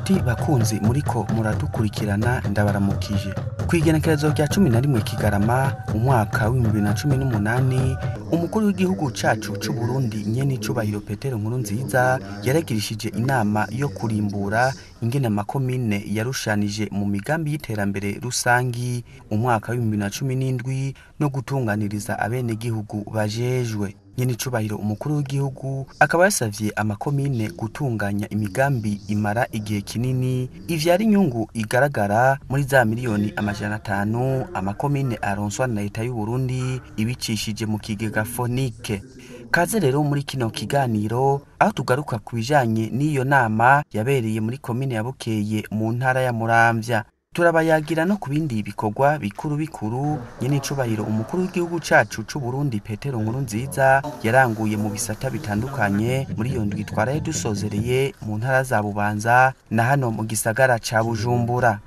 Nshuti bakunzi muriko muradukurikirana, ndabaramukije. Kw'igenekerezo rya 11 Kigarama umwaka w'2018, umukuru w'igihugu cacu c'u Burundi nyene icubahiro Petero Nkurunziza yaragirishije inama yo kurimbura ingene amakomine yarushanije mu migambi y'iterambere rusangi umwaka w'2017 no gutunganiriza abenegihugu bajejwe. Nyene icubahiro umukuru w'igihugu akaba yasavye amakomine gutunganya imigambi imara igihe kinini ivyara inyungu igaragara muri za miliyoni 500 amakomine aronswa na leta y'u Burundi ibicishije mu kigega Fonike. Kaze rero muri kino kiganiro aho tugaruka ku bijanye n'iyo nama yabereye muri komine ya Bukeye mu ntara ya Muramvya. Turabayagira no ku bindi bikorwa bikuru bikuru nyene icubahiro umukuru w'igihugu cacu c'u Burundi Petero Nkurunziza yaranguye mu bisata bitandukanye muri iyo ndwi twaraye dusozereye mu ntara za Bubanza na hano mu gisagara ca Bujumbura.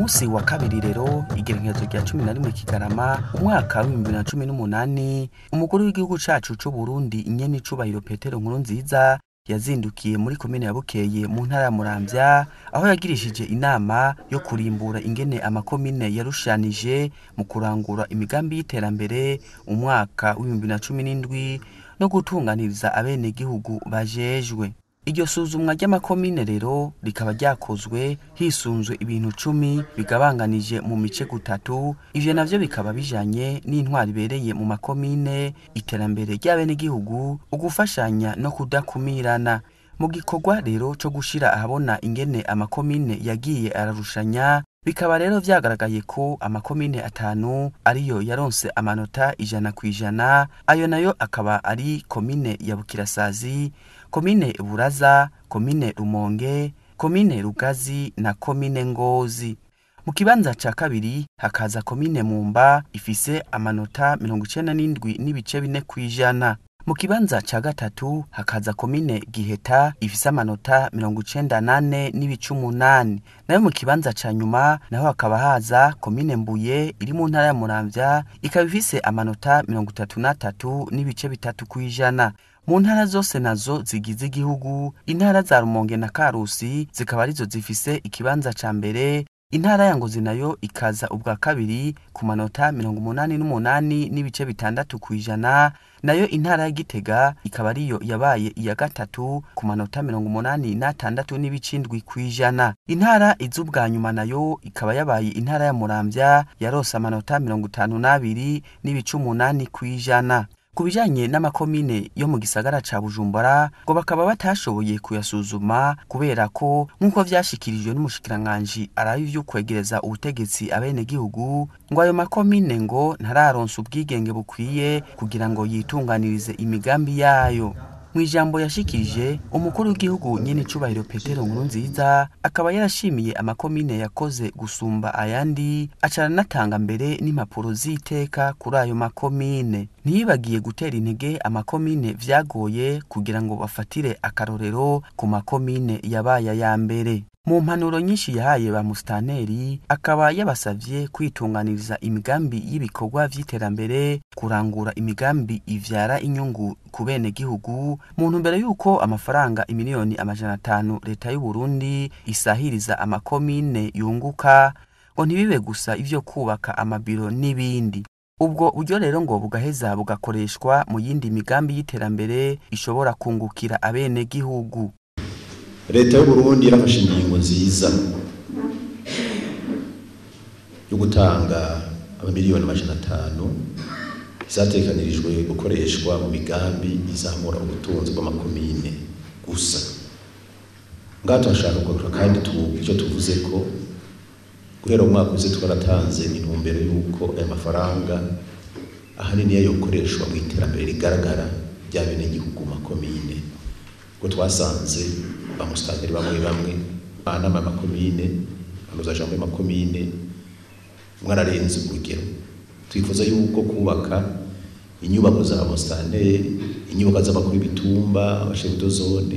Musi wa kabiri rero igerekezo rya 11 Kigarama umwaka w'2018, umukuru w'igihugu cacu c'u Burundi nyene icubahiro Petero Nkurunziza yazindukiye muri komine ya Bukeye mu ntara ya Muramvya aho yagirishije inama yo kurimbura ingene amakomine yarushanije mu kurangura imigambi y'iterambere umwaka w'2017 no gutunganiriza abenegihugu bajejwe. Iryo suzumwa ry'amakomine rero rikaba ryakozwe hisunzwe ibintu 10 bigabanganije mu mice gutatu, ivyo navyo bikaba bijanye n'intwari ibereye mu makomine, iterambere ry'abenegihugu, ugufashanya no kudakumirana. Mu gikorwa rero co gushira ahabona ingene amakomine yagiye ararushanya, bikaba rero vyagaragaye ko amakomine 5 ariyo yaronse amanota 100%, ayo nayo akaba ari komine ya Bukirasazi, komine Buraza, komine Rumonge, komine Rugazi na komine Ngozi. Mu kibanza ca kabiri hakaza komine Mumba ifise amanota 97.4%. Mu kibanza ca gatatu hakaza komine Giheta ifise amanota 98.8. Nayo mu kibanza ca nyuma naho hakaba haza komine Mbuye iri mu ntara ya Muramvya ikaba ifise amanota 33.3%. Mu ntara zose nazo zigize igihugu, intara za Rumonge na Karusi zikaba arizo zifise ikibanza ca mbere, intara ya Ngozi nayo ikaza ubwa kabiri ku manota 88.6%, nayo intara ya Gitega ikaba ariyo yabaye iya gatatu ku manota 86.7%. Intara izubwa nyuma nayo ikaba yabaye intara ya Muramvya yarose amanota 52.8%. Ku bijanye n'amakomine yo mu gisagara ca Bujumbura ngo bakaba batashoboye kuyasuzuma kubera ko nk'uko vyashikirijwe n'umushikiranganji arabi vyo kwegereza ubutegetsi abenegihugu, ngo ayo makomine ngo ntararonsa ubwigenge bukwiye kugira ngo yitunganirize imigambi yayo. Mu ijambo yashikirije umukuru w'igihugu nyene icubahiro Petero Nkurunziza akaba yarashimiye amakomine yakoze gusumba ayandi, acaranatanga mbere n'impapuro z'iteka kuri ayo makomine. Ntiyibagiye gutera intege amakomine vyagoye kugira ngo bafatire akarorero ku makomine yabaye aya mbere. Mu mpanuro nyinshi yahaye ba mustaneri akaba yabasavye kwitunganiriza imigambi y'ibikorwa vy'iterambere, kurangura imigambi ivyara inyungu ku benegihugu mu ntumbero yuko amafaranga imiliyoni 500 leta y'u Burundi isahiriza amakomine yunguka, ngo ntibibe gusa ivyo kubaka amabiro n'ibindi. Ubwo buryo rero ngo bugaheza bugakoreshwa mu yindi migambi y'iterambere ishobora kungukira abene gihugu. Leta y'u Burundi yarafashe ingingo nziza yo gutanga amamiliyoni 500 zatekanirijwe gukoreshwa mu migambi izamura ubutunzi bw'amakomine gusa. Ngaho turashaka kugaruka kandi icyo tuvuze ko guhera mu mwaka uze twaratanze intumbero y'uko aya mafaranga ahanini yayokoreshwa mu iterambere rigaragara rya bene gihugu makomine, kuko twasanze ba musitanteri bamwe bamwe banama makomine amazajambo makomine mwararenze urugero. Twifuza yuko kubaka inyubako za musitanteri, inyubako z'abakuru b'ibitumba, abashefu de zone,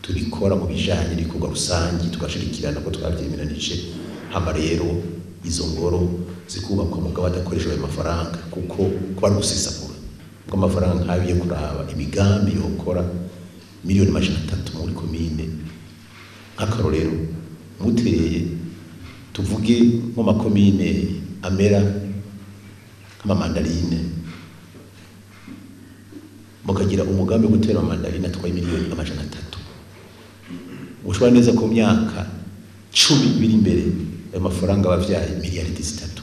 tubikora mu bijanye n'ibikorwa rusangi tugashirikirana ko twavyemeranije. Hama rero izo ngoro zikubakwa mugabo adakoresha ayo mafaranga, kuko kuba gusesagura kuko amafaranga nkabiye kuraba imigambi yokora miliyoni 300 muri komine. Nk'akarorero muteye tuvuge nko makomine amera nk'amamandarine, mukagira umugambi wo gutera amamandarine atwaye miliyoni 300, ushobora neza ku myaka 10 biri imbere ayo mafaranga bavyaye miliyaridi 3.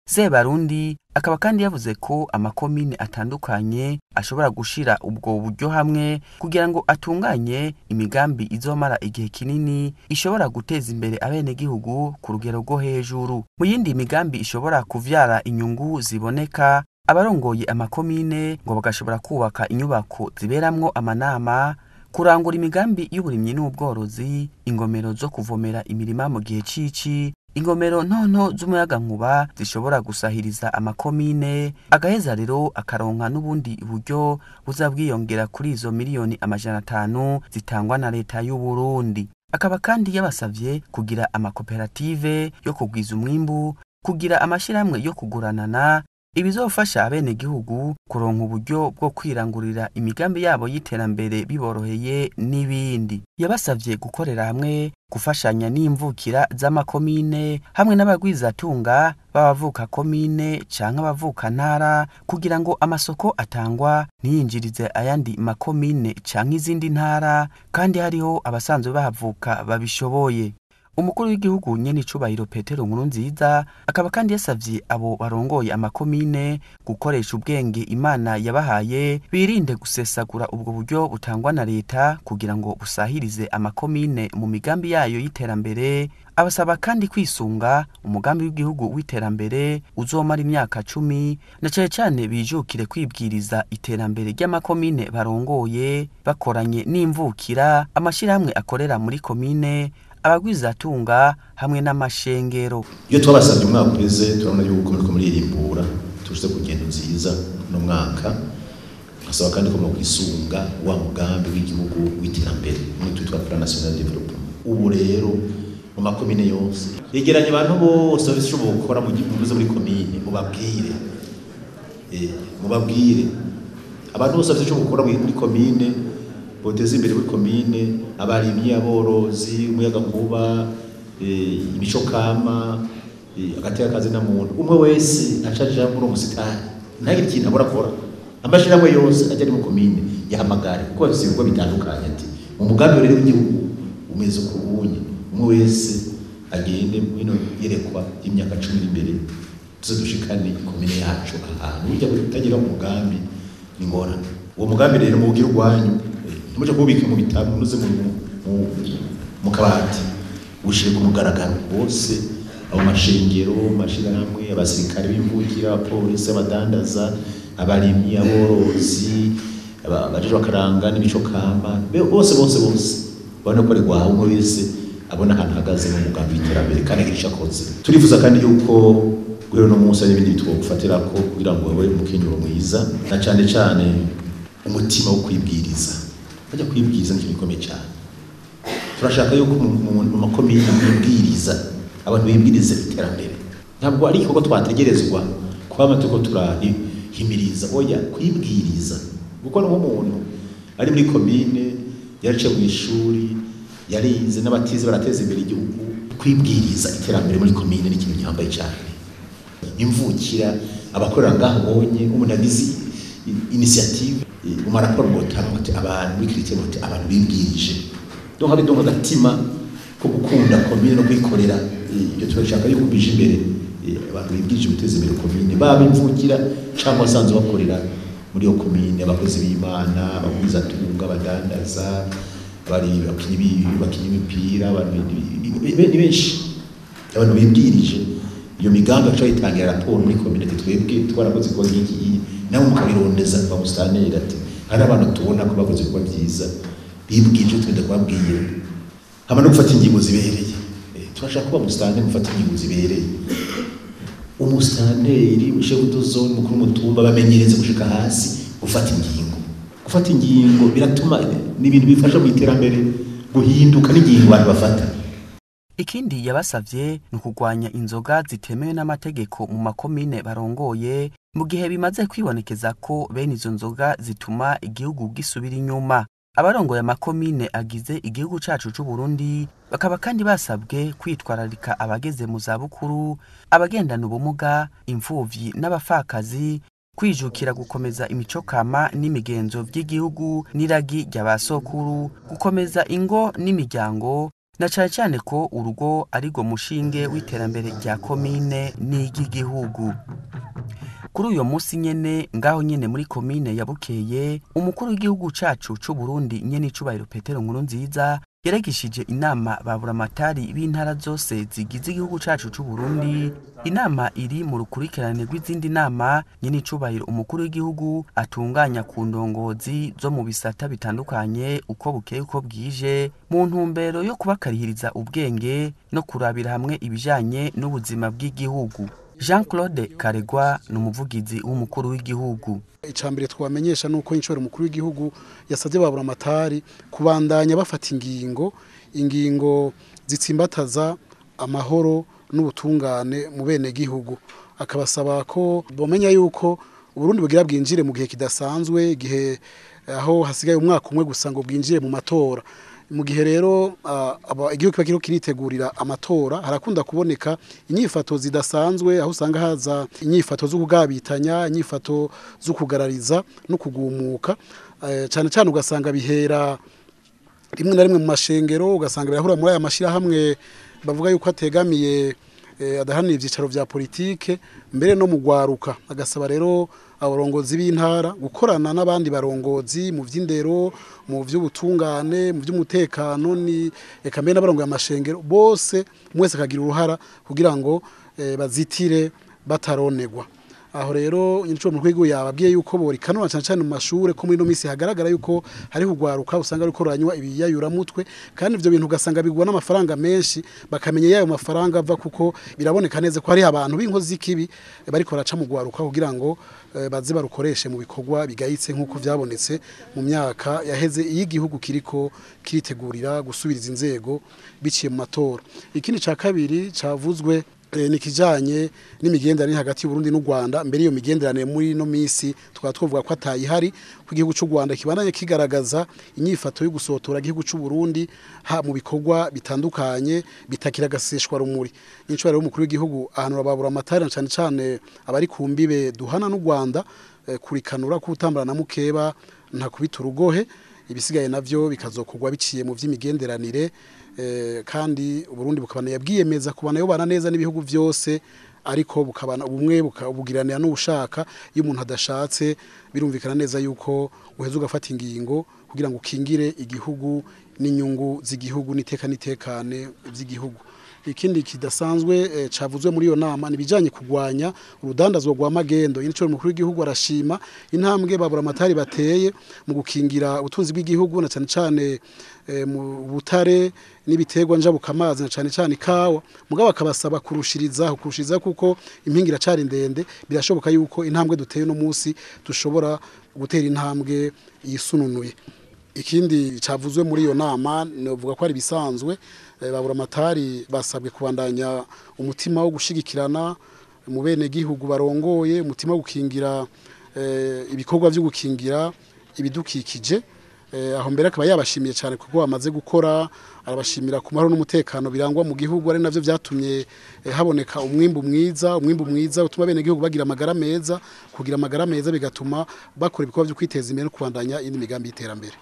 Sebarundi akaba kandi yavuze ko amakomine atandukanye ashobora gushira ubwo buryo hamwe kugira ngo atunganye imigambi izomara igihe kinini ishobora guteza imbere abene gihugu ku rugero rwo hejuru. Mu yindi migambi ishobora kuvyara inyungu ziboneka, abarongoye amakomine ngo bagashobora kubaka inyubako ziberamwo amanama, kurangura imigambi y'uburimyi n'ubworozi, ingomero zo kuvomera imirima mu gihe cici, ingomero ntonto z'umuyagankuba zishobora gusahiriza amakomine, agaheza rero akaronka n'ubundi buryo buzabwiyongera kuri izo miliyoni 500 zitangwa na leta y'u Burundi. Akaba kandi yabasavye kugira amakoperative yo kugwiza umwimbu, kugira amashirahamwe yo kuguranana, ibizofasha abene gihugu kuronka uburyo bwo kwirangurira imigambi yabo y'iterambere biboroheye n'ibindi. Yabasavye gukorera hamwe, gufashanya n'imvukira z'amakomine hamwe n'abagwizatunga b'abavuka komine canke abavuka ntara, kugira ngo amasoko atangwa ntiyinjirize ayandi makomine canke izindi ntara, kandi hariho abasanzwe bahavuka babishoboye. Umukuru w'igihugu nyene icubahiro Petero Nkurunziza akaba kandi yasavye abo barongoye amakomine gukoresha ubwenge Imana yabahaye, birinde gusesagura ubwo buryo butangwa na leta kugira ngo busahirize amakomine mu migambi yayo y'iterambere. Abasaba kandi kwisunga umugambi w'igihugu w'iterambere uzomara imyaka 10, na cane cane bijukire kwibwiriza iterambere ry'amakomine barongoye bakoranye n'imvukira, amashirahamwe akorera muri komine, abagwizatunga hamwe n'amashengero. Iyo twabasabye umwaka uheze turabona yuko muriko muririmbura tushitse ku ngendo nziza no mwaka, asaba kandi ko mukwisunga wa mugambi w'igihugu w'iterambere muri twitwa Plan National de Développement. Ubu rero mu makomine yose yegeranye abantu bose bafite ico bokora mu gihugu muri komine, mubabwire mubabwire abantu bose bafite ico bokora muri komine, boteza imbere muri komine, abarimyi, aborozi, umuyagankuba, imico kama, agateka kazi na muntu umwe wese acaja muri umusitari ntagire ikintu abura akora. Amashirahamwe yose ajya mu komine yahamagare, kuko bafite ibikorwa bitandukanye. Ati mu mugambi rero w'igihugu umeze ukubunye, umwe wese agende mwino yerekwa y'imyaka 10 imbere, tuze dushikane komine yacu ahantu. Ujya kutagira umugambi ni ngorane. Uwo mugambi rero mugira urwanyu, ntimuje kubika mu bitabo, muze mu kabati, ushire ku mugaragaro bose, abo mashengero, mashirahamwe, abasirikare b'imvukira, abapolisi, abadandaza, abarimyi, aborozi, abajejwe akaranga n'imico kama, bose bose bose babona ko ari rwawe, umwe wese abona ahantu ahagaze mu mugambi w'iterambere kandi agira ico akoze. Turifuza kandi yuko guhera uno munsi hari ibindi twogufatirako kugira ngo babe umukenyuro mwiza, na cane cane umutima wo kwibwiriza. Bajya kwibwiriza ni ikintu gikomeye cyane. Turashaka yuko mu makomine bibwiriza, abantu bibwiriza iterambere. Ntabwo ari igikorwa twategerezwa kwama turiko turahimiriza, oya, kwibwiriza. Kuko nk'umuntu ari muri komine, yaraciye mu ishuri, yarize, n'abatize barateza imbere igihugu. Kwibwiriza iterambere muri komine ni ikintu gihambaye cyane. Imvukira abakorera ngaho bonye umuntu agize initiative mu maraporo botanga ati abantu bikirite bati abantu bibwirije, donc habe donc agatima ko gukunda komine no kwikorera. Ibyo turashaka yuko bije imbere, abantu bibwirije guteza imbere komine, baba imvukira cyangwa basanzwe bakorera muri iyo komine, abakozi b'Imana, abagwizatunga, abadandaza, bari bakinyi imipira, ni benshi abantu bibwirije iyo migambi baca bayitangira raporo muri komine ati twebwe twarakoze ibikorwa nk'iki, nabo mukabirondeza kwa musitanteri ati hari abantu tubona ko bakoze ibikorwa byiza bibwirije, twenda kubabwira. Hama no gufata ingingo zibereye, turashaka kuba musitanteri mufata ingingo zibereye. Umusitanteri, chef de zone, mukuru w'umutumba bamenyereze gushika hasi gufata ingingo. Gufata ingingo biratuma ni ibintu bifasha mu iterambere guhinduka n'ingingo abantu bafata. Ikindi yabasavye ni ukugwanya inzoga zitemewe n'amategeko mu makomine barongoye, mu gihe bimaze kwibonekeza ko bene izo nzoga zituma igihugu gisubira inyuma. Abarongoye amakomine agize igihugu cacu c'u Burundi bakaba kandi basabwe kwitwararika abageze mu zabukuru, abagendana ubumuga, imfuvyi n'abapfakazi, kwijukira gukomeza imico kama n'imigenzo vy'igihugu n'iragi ry'abasokuru, gukomeza ingo n'imiryango, na cane cane ko urugo arirwo mushinge w'iterambere rya komine n'iry'igihugu. Kuri uyo musi nyene ngaho nyene muri komine ya Bukeye, umukuru w'igihugu cacu c'u Burundi nyene icubahiro Petero Nkurunziza yaragishije inama ba buramatari b'intara zose zigize igihugu cacu c'u Burundi. Inama iri mu rukurikirane rw'izindi nama nyene icubahiro umukuru w'igihugu atunganya ku ndongozi zo mu bisata bitandukanye uko bukeye uko bwije, mu ntumbero yo kubakarihiriza ubwenge no kurabira hamwe ibijanye n'ubuzima bw'igihugu. Jean Claude Karegwa ni umuvugizi w'umukuru w'igihugu. Icambere twamenyesha nuko inshuro umukuru w'igihugu yasavye ba buramatari kubandanya bafata ingingo zitsimbataza amahoro n'ubutungane mu bene gihugu, akabasaba ko bomenya yuko Uburundi bugira bwinjire mu gihe kidasanzwe, igihe aho hasigaye umwaka umwe gusa ngo bwinjire mu matora. Mu gihe rero igihugu kiba kiriko kiritegurira amatora, harakunda kuboneka inyifato zidasanzwe, aho usanga haza inyifato zo kugabitanya, inyifato zo kugarariza no kugumuka, cyane cyane ugasanga bihera rimwe na rimwe mu mashengero, ugasanga birahura muri aya mashirahamwe bavuga yuko ategamiye adahanira ivyicaro vya politike, mbere no mu gwaruka. Agasaba rero abarongozi b'intara gukorana n'abandi barongozi mu vy'indero, mu vy'ubutungane, mu vy'umutekano, ni eka mbere n'abarongoye amashengero bose, mwese akagira uruhara kugira ngo bazitire bataronegwa. Aho rero inshuro mu rwego yababwiye yuko borikanura cyane cyane mu mashure, ko muri no misi hagaragara yuko hari kugwaruka usanga ariko ranywa ibiyayuramutwe, kandi ivyo bintu ugasanga bigwa n'amafaranga menshi, bakamenya yayo mafaranga ava, kuko biraboneka neza ko hari abantu b'inkozi z'ikibi bariko baraca mu gwaruka kugira ngo baze barukoreshe mu bikorwa bigayitse nk'uko vyabonetse mu myaka yaheze iyo igihugu kiriko kiritegurira gusubiriza inzego biciye mu matora. Ikindi ca kabiri cavuzwe ni kijanye n'imigenderanire hagati y'u Burundi n'u Rwanda. Mbere iyo migenderanire muri no misi tukaba twovuga ko atayihari, ko igihugu c'u Rwanda kibandanye kigaragaza inyifato yo gusotora igihugu c'u Burundi ha mu bikorwa bitandukanye bitakira gaseshwa rumuri. Inshuro rero umukuru w'igihugu ahanura babura amatara cyane cyane abari ku mbibe duhana n'u Rwanda kurikanura ko utambara na mukeba nta kubita urugohe, ibisigaye navyo bikazokorwa biciye mu vy'imigenderanire, kandi Uburundi bukabana yabwiyemeza kubana yobana neza n'ibihugu vyose, ariko bukabana ubumwe bukabugiranira n'ubushaka. Iyo umuntu adashatse birumvikana neza yuko uheza ugafata ingingo kugira ngo ukingire igihugu n'inyungu z'igihugu n'iteka n'itekane vy'igihugu. Ikindi kidasanzwe cavuzwe muri iyo nama ni bijanye kugwanya urudandazwa rwa magendo. Inshuro mukuru w'igihugu arashima intambwe babura amatari bateye mu gukingira ubutunzi bw'igihugu, na cyane cyane mu butare n'ibiterwa njabukamazi, na cyane cyane ikawa, mugabo akabasaba kurushiriza kuko impingira cari ndende. Birashoboka yuko intambwe duteye no munsi dushobora gutera intambwe yisununuye. Ikindi cavuzwe muri iyo nama novuga ko ari bisanzwe, babura amatari basabwe kubandanya umutima wo gushigikirana mu bene gihugu barongoye, umutima wo gukingira ibikorwa byo gukingira ibidukikije, Aho mbere akaba yabashimiye cyane kuko bamaze gukora, arabashimira ku mahoro n'umutekano birangwa mu gihugu, ari navyo vyatumye haboneka umwimbu mwiza utuma bene gihugu bagira amagara meza, kugira amagara meza bigatuma bakora ibikorwa byo kwiteza imbere no kubandanya indi migambi y'iterambere.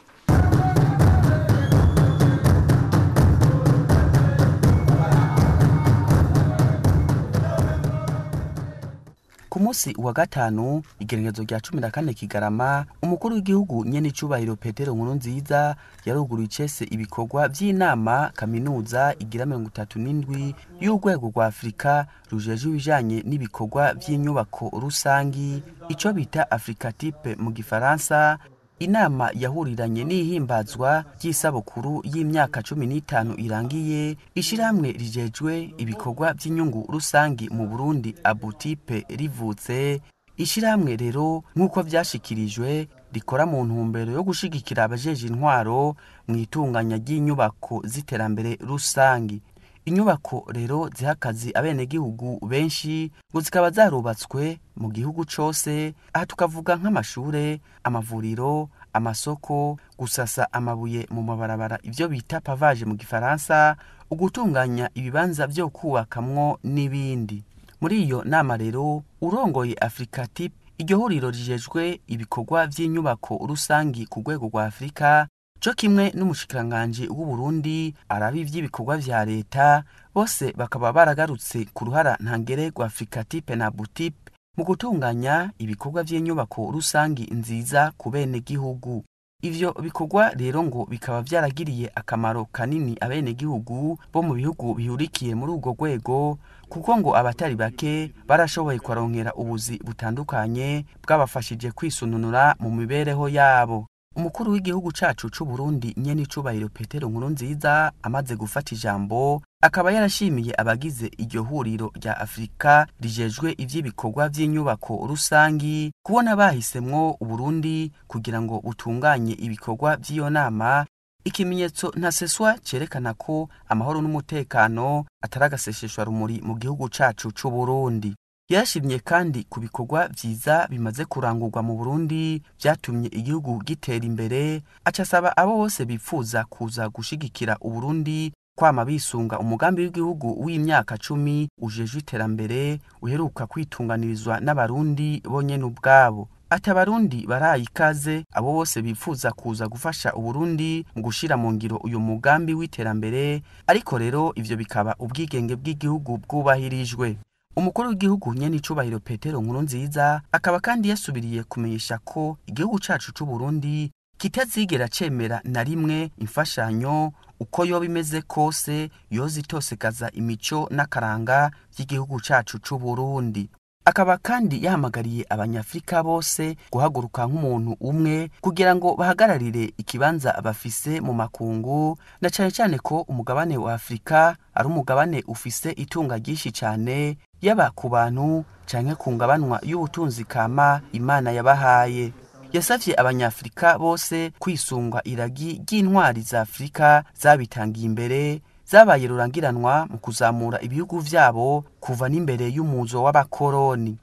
Ku munsi wa gatanu igerekezo rya 14 Kigarama, umukuru w'igihugu nyene icubahiro Petero Nkurunziza yaruguruye icese ibikorwa vy'inama kaminuza igira 37 y'urwego rwa Afrika rujeje ibijanye n'ibikorwa vy'inyubako rusangi, ico bita Africa Type mu gifaransa. Inama yahuriranye n'ihimbazwa ry'isabukuru y'imyaka 15 irangiye ishirahamwe rijejwe ibikorwa by'inyungu rusangi mu Burundi Abutipe rivutse. Ishirahamwe rero nk'uko vyashikirijwe rikora mu ntumbero yo gushigikira abajeje intwaro mu itunganya ry'inyubako z'iterambere rusangi. Inyubako rero zihakazi abenegihugu benshi ngo zikaba zarubatswe mu gihugu cose, aha tukavuga nk'amashure, amavuriro, amasoko, gusasa amabuye mu mabarabara ivyo bita pavage mu gifaransa, ugutunganya ibibanza vyo kubakamwo n'ibindi. Muri iyo nama rero urongoye Africa Type, iryo huriro rijejwe ibikorwa vy'inyubako rusangi ku rwego rwa Afrika, co kimwe n'umushikiranganje w'u Burundi arabi ivy'ibikorwa vya leta, bose bakaba baragarutse ku ruhara ntangere rwa Africa Type na Butip mu gutunganya ibikorwa vy'inyubako rusangi nziza ku bene gihugu. Ivyo bikorwa rero ngo bikaba vyaragiriye akamaro kanini abene gihugu bo mu bihugu bihurikiye muri urwo rwego, kuko ngo abatari bake barashoboye kwaronkera ubuzi butandukanye bwabafashije kwisununura mu mibereho yabo. Umukuru w'igihugu cacu c'u Burundi nyene icubahiro Petero Nkurunziza amaze gufata ijambo akaba yarashimiye abagize iryo huriro rya Afrika rijejwe ivy'ibikorwa vy'inyubako rusangi kubona bahisemwo Uburundi kugira ngo butunganye ibikorwa vy'iyo nama, ikimenyetso ntaseswa cerekana ko amahoro n'umutekano ataragaseseshwa rumuri mu gihugu cacu c'u Burundi. Yarashimye kandi ku bikorwa vyiza bimaze kurangurwa mu Burundi vyatumye igihugu gitera imbere, acasaba abo bose bipfuza kuza gushigikira Uburundi kwama bisunga umugambi w'igihugu w'imyaka 10 ujejwe iterambere uheruka kwitunganirizwa n'abarundi bonyene ubwabo. Ati abarundi baraye ikaze abo bose bipfuza kuza gufasha Uburundi mu gushira mu ngiro uyu mugambi w'iterambere, ariko rero ivyo bikaba ubwigenge bw'igihugu bwubahirijwe. Umukuru w'igihugu nyene icubahiro Petero Nkurunziza akaba kandi yasubiriye kumenyesha ko igihugu cacu c'u Burundi kitazigera cemera na rimwe imfashanyo uko yoba imeze kose yozitosekaza imico n'akaranga by'igihugu cacu c'u Burundi. Akaba kandi yahamagariye abanyafrika bose guhaguruka nk'umuntu umwe kugira ngo bahagararire ikibanza bafise mu makungu, na cane cane ko umugabane wa Afrika ari umugabane ufise itunga ryinshi cane, yaba ku bantu canke ku ngabanwa y'ubutunzi kama Imana yabahaye. Yasavye abanyafrika bose kwisunga iragi ry'intwari za Afrika zabitangiye imbere, zabaye rurangiranwa mu kuzamura ibihugu vyabo kuva n'imbere y'umuzo w'abakoroni.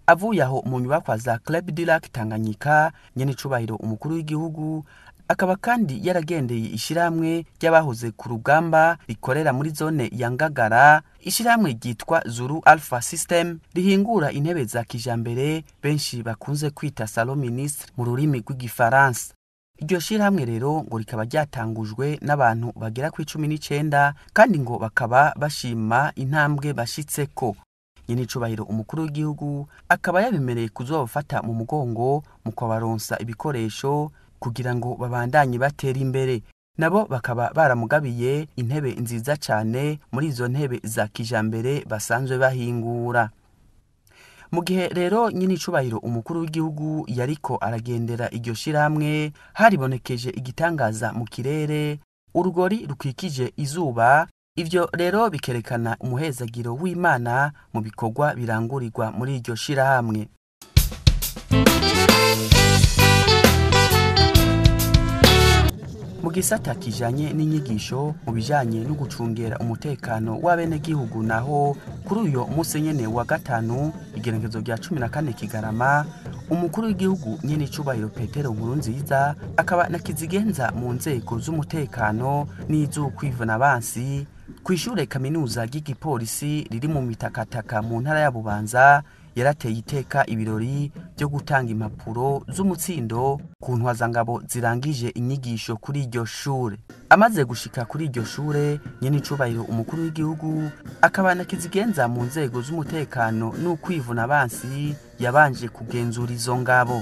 Avuye aho mu nyubakwa za Club du Lac Tanganyika, nyene icubahiro umukuru w'igihugu akaba kandi yaragendeye ishirahamwe ry'abahoze ku rugamba rikorera muri zone ya Ngagara, ishirahamwe ryitwa Zuru Alpha System rihingura intebe za kijambere benshi bakunze kwita Salon Ministre mu rurimi rw'igifaransa. Iryo shirahamwe rero ngo rikaba ryatangujwe n'abantu bagera ku 19 kandi ngo bakaba bashima intambwe bashitseko. Nyene icubahiro umukuru w'igihugu akaba yabemereye kuzobafata mu mugongo mu kubaronsa ibikoresho kugira ngo babandanye batera imbere. Nabo bakaba baramugabiye intebe nziza cane muri izo ntebe za kijambere basanzwe bahingura. Mu gihe rero nyine icubahiro umukuru w'igihugu yariko aragendera iryo shirahamwe, haribonekeje igitangaza mu kirere, urugori rukikije izuba. Ivyo rero bikerekana umuhezagiro w'Imana mu bikorwa birangurirwa muri iryo shirahamwe. Mu gisata kijanye n'inyigisho mu bijanye no gucungera umutekano w'abenegihugu, naho kuri uyo munsi nyene wa gatanu igerekezo rya 14 Kigarama, Umukuru w'igihugu nyene icubahiro Petero Nkurunziza akaba na kizigenza mu nzego z'umutekano n'iz'ukwivuna abansi kw'ishure kaminuza ry'igipolisi riri mu mitakataka mu ntara ya Bubanza yarateye iteka ibirori byo gutanga impapuro z'umutsindo ku ntwazangabo zirangije inyigisho kuri iryo shure. Amaze gushika kuri iryo shure nyene icubahiro umukuru w'igihugu akaba na kizigenza mu nzego z'umutekano n'ukwivuna abansi yabanje kugenzura izo ngabo.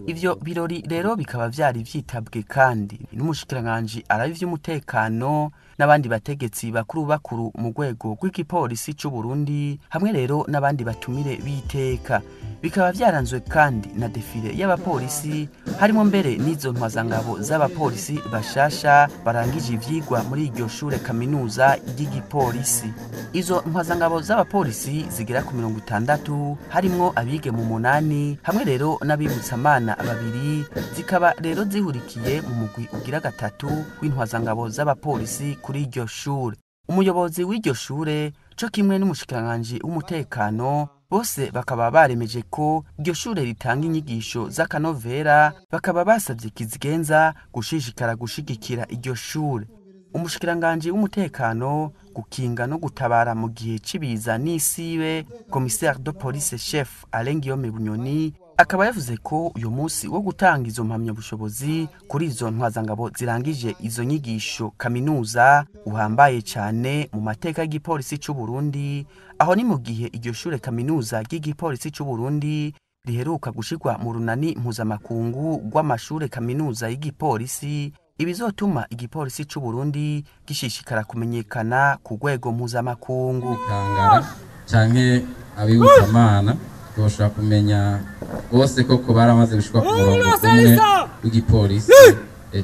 Ivyo birori rero bikaba vyari vyitabwe kandi n'umushikiranganje arabi vy'umutekano n'abandi bategetsi bakuru bakuru mu rwego rw'igipolisi c'u Burundi hamwe rero n'abandi batumire biteka. Bikaba vyaranzwe kandi na defile y'abapolisi harimo mbere n'izo ntwazangabo z'abapolisi bashasha barangije ivyigwa muri iryo shure kaminuza ry'igipolisi. Izo ntwazangabo z'abapolisi zigera ku 60 harimwo abige mu 8 hamwe rero n'abibutsamana babiri, zikaba rero zihurikiye mu mugwi ugira gatatu w'intwazangabo z'abapolisi kuri iryo shure. Umuyobozi w'iryo shure co kimwe n'umushikiranganje w'umutekano bose bakaba baremeje ko iryo shure ritanga inyigisho z'akanovera, bakaba basavye kizigenza gushishikara gushigikira iryo shure. Umushikiranganje w'umutekano gukinga no gutabara mu gihe cibiza n'isibe commissaire de police chef Alain Guillaume Bunyoni akaba yavuze ko uyu munsi wo gutanga izo mpamyabushobozi kuri izo ntwazangabo zirangije izo nyigisho kaminuza uhambaye cyane mu mateka y'igipolisi c'u Burundi, aho ni mu gihe iryo shure kaminuza ry'igipolisi c'u Burundi riheruka gushirwa mu runani mpuzamakungu rw'amashure kaminuza y'igipolisi, ibizotuma igipolisi c'u Burundi gishishikara kumenyekana ku rwego mpuzamakungu. Kangara canke abibutsamana boshobora kumenya bose koko baramaze gushikwa ku murongo umwe w'igipolisi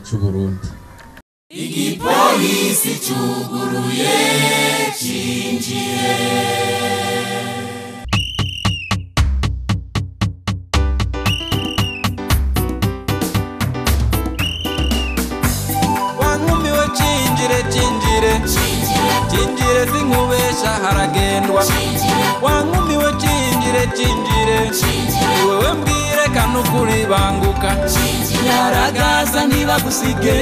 c'u Burundi. Igipolisi cuguruye cinjire. Wankumiwe cinjire cinjire cinjire sinkubesha haragendwa. Wankumiwe cinjire cinjire wewe mbwire kanukuri banguka. Nyaragaza ntibagusige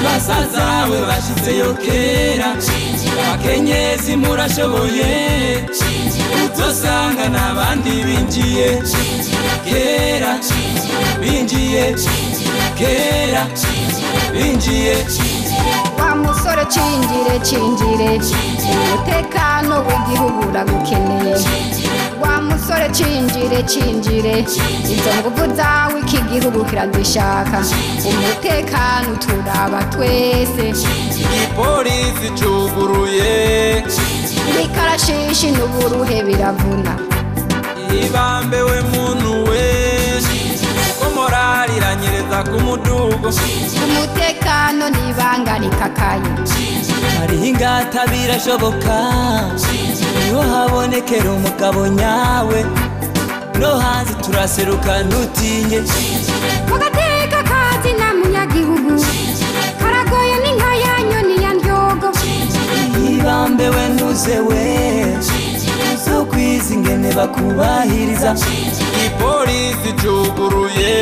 basazawe bashitseyo kera. Abakenyezi murashoboye uzosanga n'abandi binjiye kera, binjiye kera, binjiye. Wa musore cinjire cinjire umutekano w'igihugu uragukeneye. Wa musore cinjire cinjire izo nguvu zawe iki gihugu kirazishaka. Umutekano turaba twese. Igipolisi cuguruye ibikarashishi n'uburuhe biravuna. Ibambewe muntu we kuko morali iranyereza ku mudugo. Umutekano nibanga rikakaye hariho ingata birashoboka niho habonekera umugabo nyawe no hanze turaseruka ntutinye. Mugateka kazi na munyagihugu karagoye n'inka ya nyoni ya ndyogo. Ibambewe ntuzewe uzokwiza ingene bakubahiriza. Igipolisi cuguruye.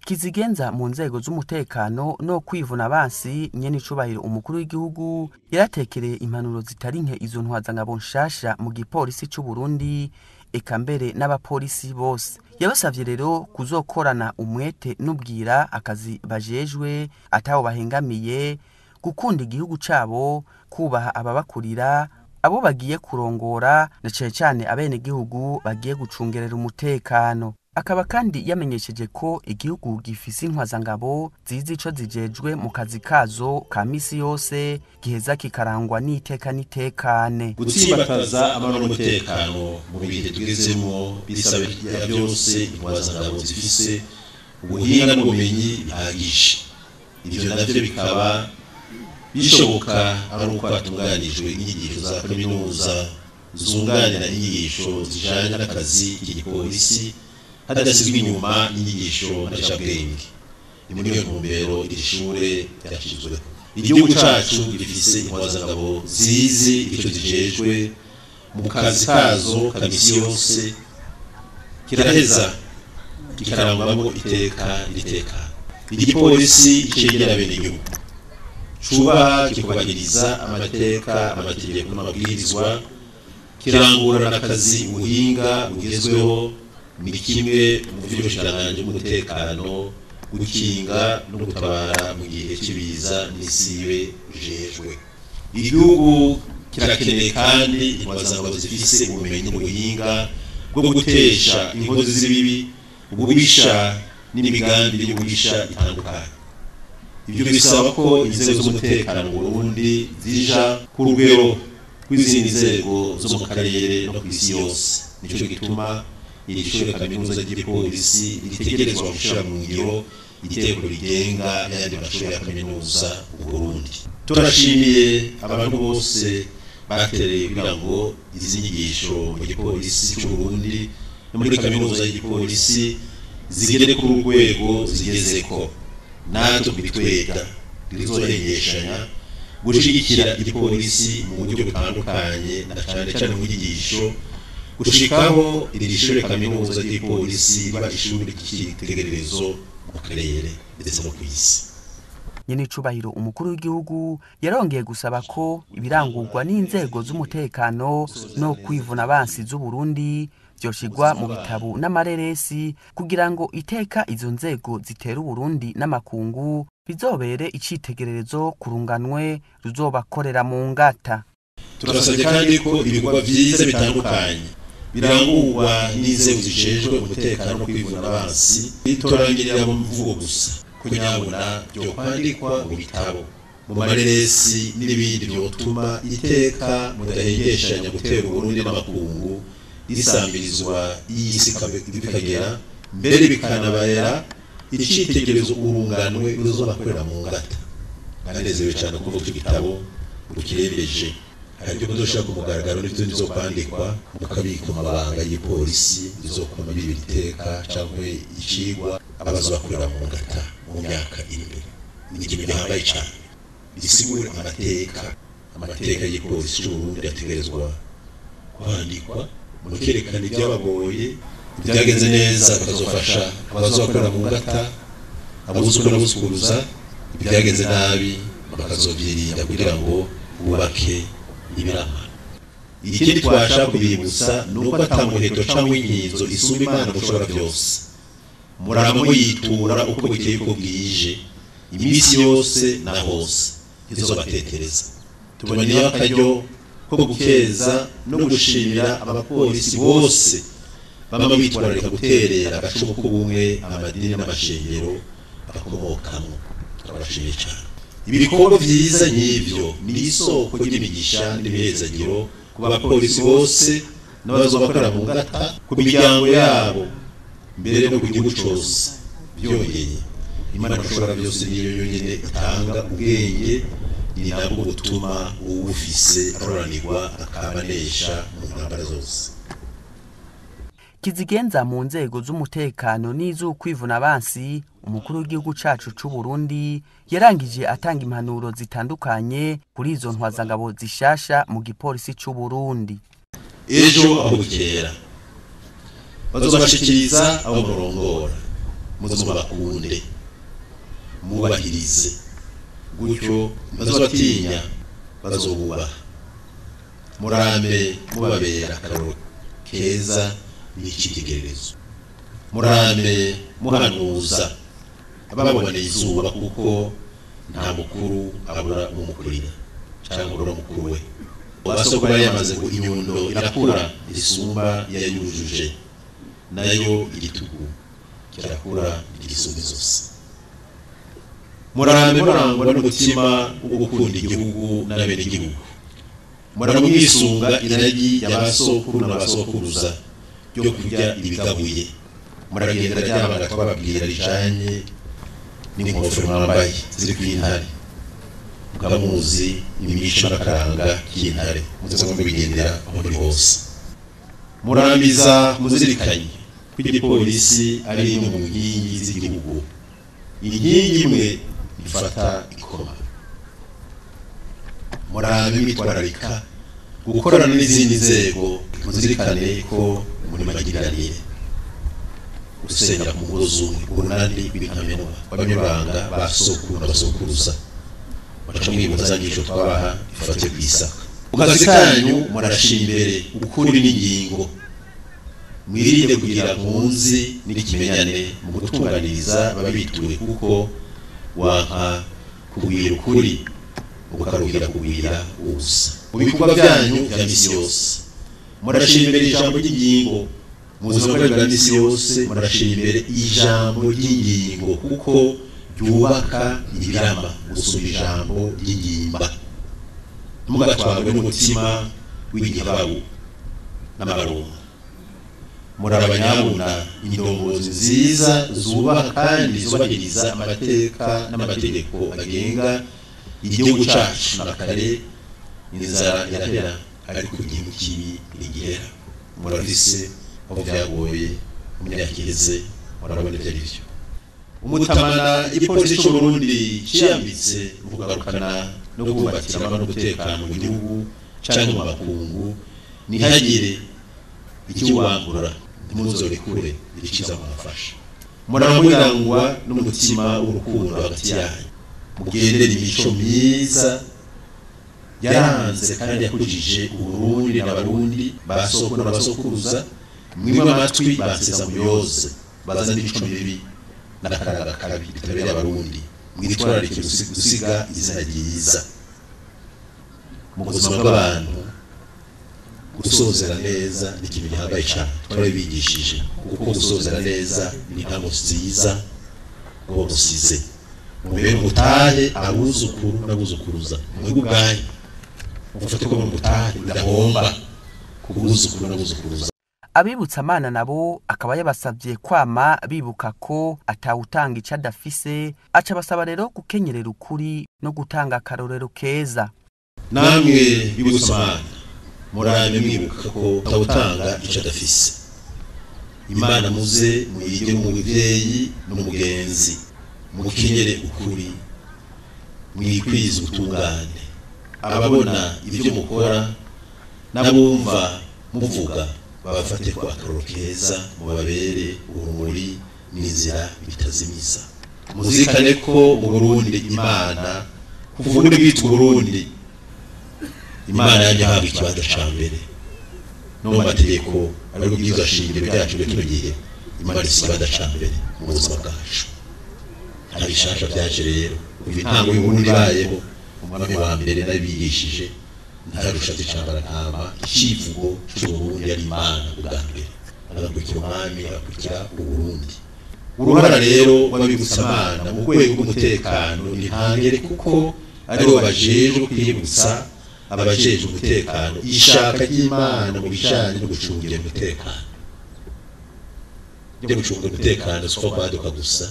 Kizigenza mu nzego z'umutekano no kwivuna abansi nyene icubahiro umukuru w'igihugu yaratekereye impanuro zitari nke izo ntwazangabo nshasha mu gipolisi c'u Burundi eka mbere n'abapolisi bose. Yabasavye rero kuzokorana umwete n'ubwira akazi bajejwe ataho bahengamiye, gukunda igihugu cabo, kubaha ababakurira, abo bagiye kurongora na cane cane abenegihugu bagiye gucungerera umutekano. Akaba kandi yamenyesheje ko igihugu gifise intwazangabo zizi ico zijejwe mu kazi kazo ka misi yose giheza kikarangwa n'iteka n'itekane. Gutsimbataza amahoro n'umutekano mu bihe tugezemo bisaba byose intwazangabo zifise ubuhinga n'ubumenyi bihagije. Ivyo navyo bikaba bishoboka ari uko hatunganijwe inyigisho za kaminuza zunganira inyigisho zijanye n'akazi k'igipolisi, hadasizwe inyuma inyigisho ncabwenge. Ni muri iyo ntumbero iri shure ryashizweho. Igihugu cacu gifise intwazangabo zizi ico zijejwe mu kazi kazo ka misi yose, kiraheza kikarangwamwo iteka n'itekano. Igipolisi cegera abenegihugu, cubaha kikubahiriza amateka, amategeko n'amabwirizwa, kirangurana akazi ubuhinga bugezweho. Ni kimwe mu vy'ubushikiranganji bw'umutekano, gukinga no gutabara mu gihe cy'ibiza n'isibe jejwe. Igihugu kirakeneye kandi intwazangabo zifise ubumenyi n'ubuhinga bwo gutesha inkozi z'ibibi, ububisha n'imigambi y'ububisha itandukanye. Ibyo bisaba ko inzego z'umutekano mu Burundi zija ku rugero rw'izindi nzego zo mu karere no ku isi yose. Nico gituma iri shure kaminuza ry'igipolisi ritegerezwa gushira mu ngiro itegeko rigenga n'ayandi mashuri ya kaminuza mu Burundi. Turashimiye abantu bose batereye kugira ngo izi nyigisho mu gipolisi cy'u Burundi no muri kaminuza y'igipolisi zigere ku rwego zigezeko. Natwe bitwega rizorengeshanya gushigikira igipolisi mu buryo butandukanye, na cane cane mu nyigisho, gushikaho iri shure kaminuza ry'igipolisi riba ishuri ry'icitegererezo mu karere ndetse no kw'isi. Nyenicubahiro umukuru w'igihugu yarongeye gusaba ko ibirangurwa n'inzego z'umutekano no kwivuna abansi z'u Burundi vyoshigwa mu bitabo n'amareresi, kugira ngo iteka izo nzego zitera Uburundi n'amakungu bizobere icitegererezo kurunganwe ruzobakorera mu ngata. Turasabye kandi ko ibikorwa vyiza bitandukanye birangurwa n'inzego zijejwe umutekano no kwivuna abansi bitorangirira mu mvugo gusa, kunyabona byo kwandikwa mu bitabo, mu mareresi n'ibindi byotuma iteka mudahengeshanya gutera Uburundi n'amakungu risambirizwa iy'isi bikagera mbere bikanabera icitegererezo urunganwe ruzobakorera mu ngata. Ndanezerewe cyane kuvuga icyo gitabo ukirembeje. Hari ibyo muzoshira ku mugaragaro n'ibyo bizokwandikwa mukabika amabanga y'ipolisi bizokoma bibiri iteka cyangwa icigwa abazobakorera mu ngata mu myaka iri imbere. Ni ikintu gihambaye cyane gisigura amateka y'ipolisi cy'u Burundi ategerezwa kwandikwa mukerekana ibyabagoye, ibyagenze neza bikazofasha abazobakorera mu ngata, abuzukuru n'abuzukuruza, ibyagenze nabi bakazovyirinda kugira ngo bubake ibirama. Ikindi twashaka kubibutsa ni uko ata muheto cyangwa inkinzo isumba Imana mushobora byose. Murama muyitura uko bukeye uko bwije, iminsi yose na hose, ntizobatetereza. Tuboneyeho akaryo ko gukeza no gushimira abapolisi bose bama bitwararika guterera agacumu k'ubumwe amadini n'amashengero bakomokamwo. Turabashimiye cyane. Ibikorwa vyiza nk'ivyo ni isoko ry'imigisha n'ibihezagiro ku bapolisi bose n'abazobakorera mu ngata, ku miryango yabo, mbere no ku gihugu cose. Byongeye, Imana ishobora byose niyo yonyene itanga ubwenge, ni nabwo butuma uwufise aroranirwa akabanesha mu ntambara zose. Kizigenza mu nzego z'umutekano n'iz'ukwivuna abansi, umukuru w'igihugu cacu c'u Burundi yarangije atanga impanuro zitandukanye kuri izo ntwazangabo zishasha mu gipolisi c'u Burundi. Ejo aho bukera bazobashikiriza abo murongora, muzobakunde, mubahirize, gutyo bazobatinya, bazobubaha. Murambe mubabera akarorero keza n'icitegererezo. Murambe muhanuza ababoneye izuba, kuko nta mukuru abura umukurira cyangwa abura mukuru we. Basokuru bari yamaze ngo inyundo irakura isumba yayujuje, nayo igitugu kirakura igisumba zose. Murambe murangwa n'umutima wo gukunda igihugu n'abenegihugu. Murambe mwisunga iragi y'abasokuru n'abasokuruza ryo kurya ibigabuye. Muragendera ryabanga twababwira rijanye n'inkofero mwambaye ziri kw'intare, mukaba muzi imico n'akaranga k'intare, muze mubigendera aho muri hose. Muramiza muzirikanye ko igipolisi ari imwe mu nkingi z'igihugu, inkingi imwe ifata ikoma. Murabe mwitwararika gukorana n'izindi nzego, muzirikane ko muri magiranire gusenyera ku mugozi umwe urunani rw'intamenwa b'abanyabanga ba sokuru n'abasokuruza, baca mwibuza za nyigisho twabaha ifate ku isaka. Mu kazi kanyu murashira imbere ukuri n'ingingo, mwirinde kugira nkunzi n'ikimenyane mu gutunganiriza ababituwe, kuko wanka kugwira ukuri ukaruhira kugwira ubusa. Mu bikorwa byanyu bya misi yose murashira imbere ijambo ry'ingingo, mu buzima bwanyu bwa misi yose murashira imbere ijambo ry'ingingo, kuko ryubaka ibirama gusumba ijambo ry'ingimba. Ntimugatwarwe n'umutima w'igihabu n'amaronko. Murabanyabuna indongozi nziza zubaha kandi zubahiriza amateka n'amategeko agenga igihugu cacu. Na kare inzara irahera, ariko igihugu kibi ntigihera. Murafise aho vyagoye mu myaka iheze, murabona ivyo ari vyo. Umutamana igipolisi c'u Burundi ciyambitse mu kugarukana no kubumbatira amahoro n'umutekano mu gihugu canke mu makungu, ntihagire ikiwangura, ntimuzorekure irikiza mubafasha. Muramurangwa n'umutima w'urukundo hagati yanyu, mugendere imico myiza yaranze kandi yakujije Uburundi n'Abarundi ba sokuru n'abasokuruza. Mwime amatwi basesa muyoze bazana imico mibi n'akaranga kabi bitabereye Abarundi, mwitwararike gusiga izina ryiza mu buzima bw'abantu. Gusozera neza ni ikintu gihambaye cyane, twarabigishije, kuko gusozera neza ni intango nziza uba musize. Mubere mutahe abuzukuru n'abuzukuruza, mwebwe ubwanyu mufate ko mutahe mudahomba ku buzukuru n'abuzukuruza. Abibutsa amana nabo akaba yabasabye kwama bibuka ko atawutanga ico adafise, aca basaba rero gukenyerera ukuri no gutanga akarorero keza. Namwe bibutsa amana, murabe mwibuka ko atawutanga ico adafise. Imana muze muyigire umuvyeyi n'umugenzi, mukenyere ukuri, mwikwize ubutungane. Ababona ibyo mukora n'abumva muvuga babafate ko akarorero keza, mubabere urumuri n'inzira bitazimiza. Muzirikane ko mu Burundi Imana, kuva ubundi bwitwa Burundi, Imana yamye ihabwa ikibanza ca mbere no mu mategeko ariko bwirizwa shingiro ryacu rya kino gihe. Imana ifise ikibanza ca mbere mu buzima bwacu. Nta bishasha vyaje rero kuva intango y'Uburundi ibayeho. Umwami wa mbere n'abigishije ntarusha zicambara ntama, icivugo c'Uburundi ari Imana ubwa mbere, agakurikira umwami, agakurikira Uburundi. Uruhara rero rw'abibutsa Imana mu rwego rw'umutekano ni ntangere, kuko aribo bajejwe kwibutsa abajejwe umutekano ishaka ry'Imana mu bijanye no gucungira umutekano. Byo gucunga umutekano si uko kwaduka gusa,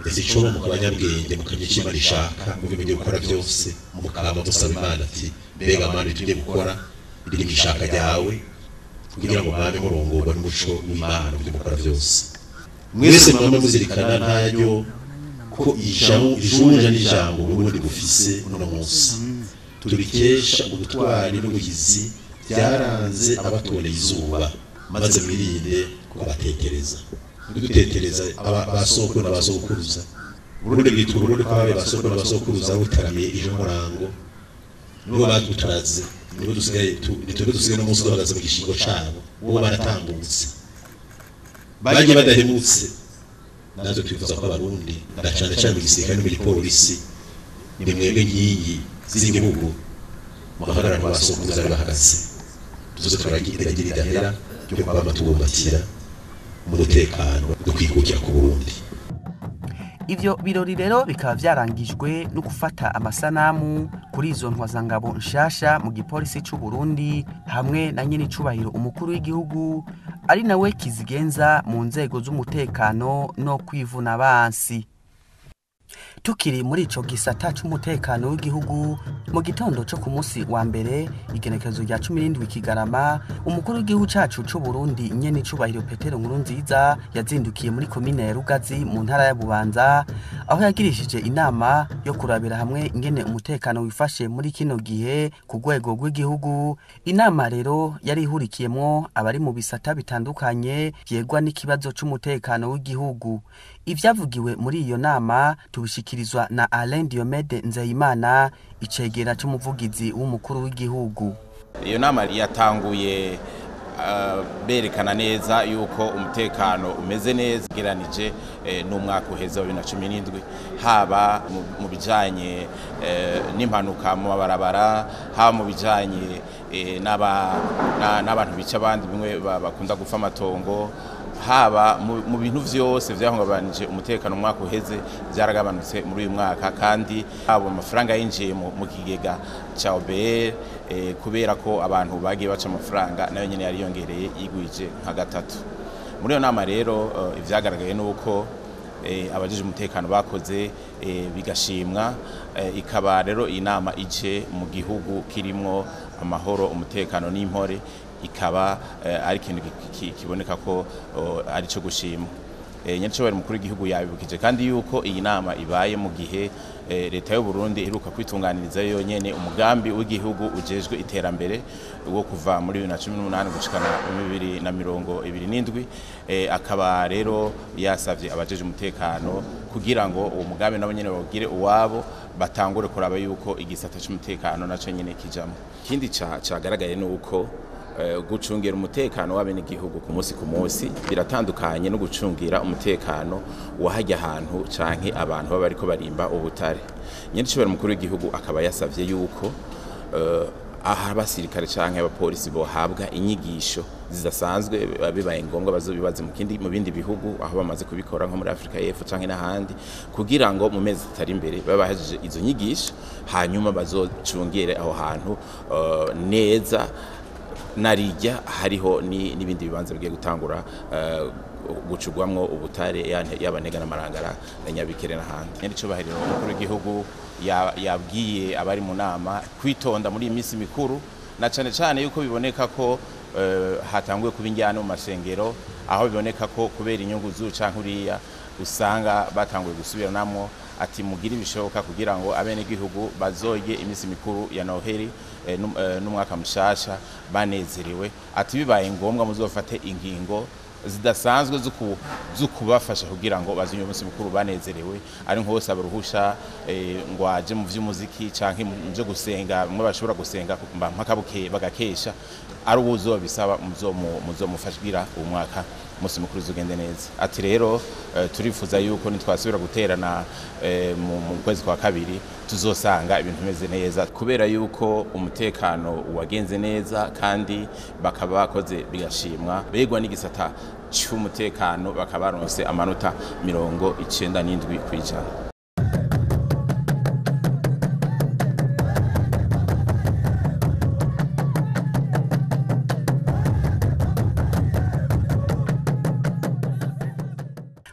ndetse ico mu abanyabwenge mukamenya icyo Imana ishaka mu byo mugiye gukora byose, mukaba musaba Imana ati mbega Mana tugiye gukora iri mu ishaka ryawe, kugira ngo mwame murongorwa n'umuco w'Imana mu byo mukora byose. Mwese mwame muzirikana ntayo ko ijunja n'ijambo Burundi bufise uno munsi tubikesha ubutwari n'ubuhizi byaranze abatoreye izuba, maze mwirinde kubatekereza. Dutekereza abasokuru n'abasokuruza. Burundi bwitwa Burundi kwabaye abasokuru n'abasokuruza butaramiye ejo murango, nibo badutaraze, nibo dusigaye nitwe dusigaye no munsi duhagaze mu gishingo cabo, bo baratambutse bagiye badahemutse. Natwe twifuza ko Abarundi na cane cane mu gisirikare no mu gipolisi, ni mwebwe nkingi z'igihugu, muhagarara mu basokuruza bari bahagaze, tuze turagira idahera ryo kwama tubumbatira umutekano dukwikukira ku Burundi. Ivyo birori rero bikaba vyarangijwe no gufata amasanamu kuri izo ntwazangabo nshasha mu gipolisi c'u Burundi hamwe na nyene icubahiro umukuru w'igihugu, ari nawe kizigenza mu nzego z'umutekano no kwivuna abansi. Tukiri muri ico gisata c'umutekano w'igihugu, mu gitondo co ku munsi wa mbere igenekerezo rya 17 Kigarama, umukuru w'igihugu cacu c'u Burundi nyene icubahiro Petero Nkurunziza yazindukiye muri komine ya Rugazi mu ntara ya Bubanza, aho yagirishije inama yo kurabira hamwe ingene umutekano wifashe muri kino gihe ku rwego rw'igihugu. Inama rero yari ihurikiyemwo abari mu bisata bitandukanye vyegwa n'ikibazo c'umutekano w'igihugu. Ivyavugiwe muri iyo nama tubishikirizwa na Alain Diomede Nzeyimana, icegera c'umuvugizi w'umukuru w'igihugu. Iyo nama yatanguye berekana neza yuko umutekano umeze neza ugereranije n'umwaka uheze wa 2017, haba mu bijanye n'impanuka mu mabarabara, haba mu bijanye n'abantu bica abandi bimwe bakunda gufa amatongo, haba mu bintu vyose vyahungabanije umutekano umwaka uheze byaragabanutse muri uyu mwaka. Kandi haba amafaranga yinjiye mu kigega ca OBR, kubera ko abantu bagiye baca amafaranga nayo nyene yari yongereye yigwije nka gatatu. Muri iyo nama rero ivyagaragaye nuko abajeje umutekano bakoze bigashimwa, ikaba rero inama ije mu gihugu kirimwo amahoro, umutekano n'impore, ikaba ari ikintu kiboneka ko ari cyo gushima. Nyacyo mukuru w'igihugu yabibukije kandi yuko iyi nama ibaye mu gihe leta y'u Burundi iheruka kwitunganiriza yonyene umugambi w'igihugu ujejwe iterambere wo kuva muri 2018 gushikana 2027. Akaba rero yasavye abajeje umutekano kugira ngo uwo mugambi nabo nyene bawugire uwabo, batangure kuraba yuko igisata c'umutekano naco nyene kijamo. Ikindi cagaragaye nuko gucungira umutekano w'abenegihugu ku munsi ku munsi biratandukanye no gucungira umutekano wahajya ahantu canke abantu baba bariko barimba ubutare. Nyandicibero mukuru w'igihugu akaba yasavye yuko aha abasirikare canke abapolisi bohabwa inyigisho zidasanzwe, bibaye ngombwa bazobibaze mu bindi bihugu aho bamaze kubikora nko muri Afrika y'Epfo canke n'ahandi, kugira ngo mu mezi atari imbere babahejeje izo nyigisho, hanyuma bazocungere aho hantu neza. Narijya hariho n'ibindi bibanza bigiye gutangura gucugwamwo ubutare yaba Ntega n'Amarangara na Nyabikere n'ahandi. Nyaricubahiro umukuru w'igihugu yabwiye abari mu nama kwitonda muri iyi minsi mikuru, na cane cane yuko biboneka ko hatanguye kuba injyana mu masengero, aho biboneka ko kubera inyungu canke uriya usanga batanguye gusubiranamwo. Ati mugire ibishoboka kugira ngo abenegihugu bazoye iminsi mikuru ya Noheli n'umwaka mushasha banezerewe. Ati bibaye ngombwa muzofate ingingo zidasanzwe z'ukubafasha kugira ngo bazinye umunsi mukuru banezerewe, ari nko bose abaruhusha ngo aje mu vy'umuziki canke mu byo gusenga, mwe bashobora gusenga mpaka buke bagakesha, ari ubuzo bisaba muzomufashira umwaka umunsi mukuru uzugende neza. Ati rero turifuza yuko nitwasubira guterana mu kwezi kwa kabiri tuzosanga ibintu bimeze neza, kubera yuko umutekano wagenze neza kandi bakaba bakoze bigashimwa, begwa n'igisata cy'umutekano bakaba baronse amanota 97%.